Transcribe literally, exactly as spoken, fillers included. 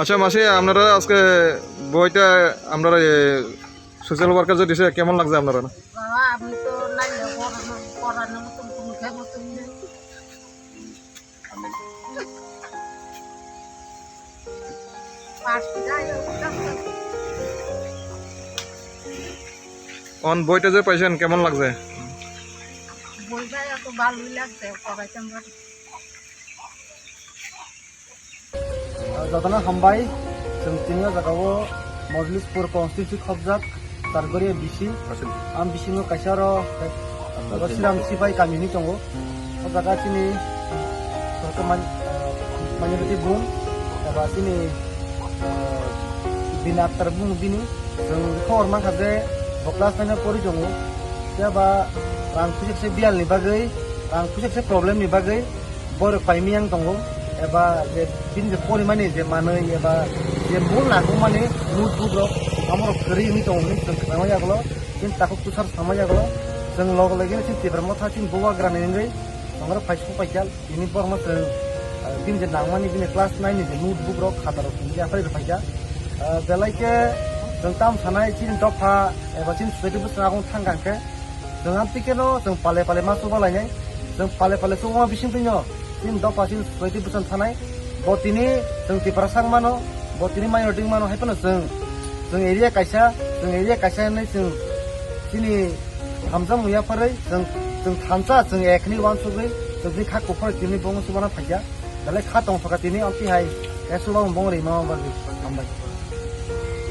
আচ্ছা মাসি, আপনারা আজকে বইটা আপনারা, এ, সোশ্যাল ওয়ার্কার যে দিছে, কেমন লাগছে আপনারা? বাবা, আমি তো নাইলে পড়ানো, পড়ানোর মতন কোনো ক্ষমতা নেই। পাঁচ টাকা এরকম লাগছে। অন বইটা যে পাইছেন, কেমন লাগছে? বইটা এত ভালোই লাগছে, পড়াইতাম পারি। Jotono hambai, chwng tini o jaga o Mojlispur constituency khobjak Chargori bisi. Ang bisingo kaisa oro Siram Sipai kami hinwi tongo. O jaga chini minority bung eba chini bini atar bung bini. Chwng khobor mankha je bo class nine o pori tongo. Phiya ba rang puisa se biyal ni bagwi, rang puisa se problem ni bagwi borok paimiyang tongo, eba je bini je porimani je manwi, eba je mul nangkukmani notebook rok, amorok kwrwi wngwi tongo hinwi chwng khwnama yagulo, chini takhuk tusar sama yagulo, chwng log logino chini Tipra Motha chini bubagra ni wngwi tongrok phai suk paikha, tini borokno chwng, ah, bini je nangmani bini class nine ni je notebook rok, khata rok tini yaphai rwphaikha. Ah, belai khe chwng tam sanai chini dopha eba chini society bwskango thang kha khe, chwng amtwi kheno chwng pale pale ma chuba lainai. Chwng pale pale chubama bisingtwino chini dopha chini society bwsang thanai. Bo tini chwng Tiprasa wng mano, bo tini minority wng mano, hai phano chwng, chwng area kaisa, chwng area kaisa hinwi chwng chini hamjakmung yapharwi chwng, chwng thansa, chwng ekhni uansugwi chwng chini kha kuphur tini bongni chubana phaikha. Belai kha tongthokha tini amtwi hai, eh, chubamung bong rima bagwi. Hambai.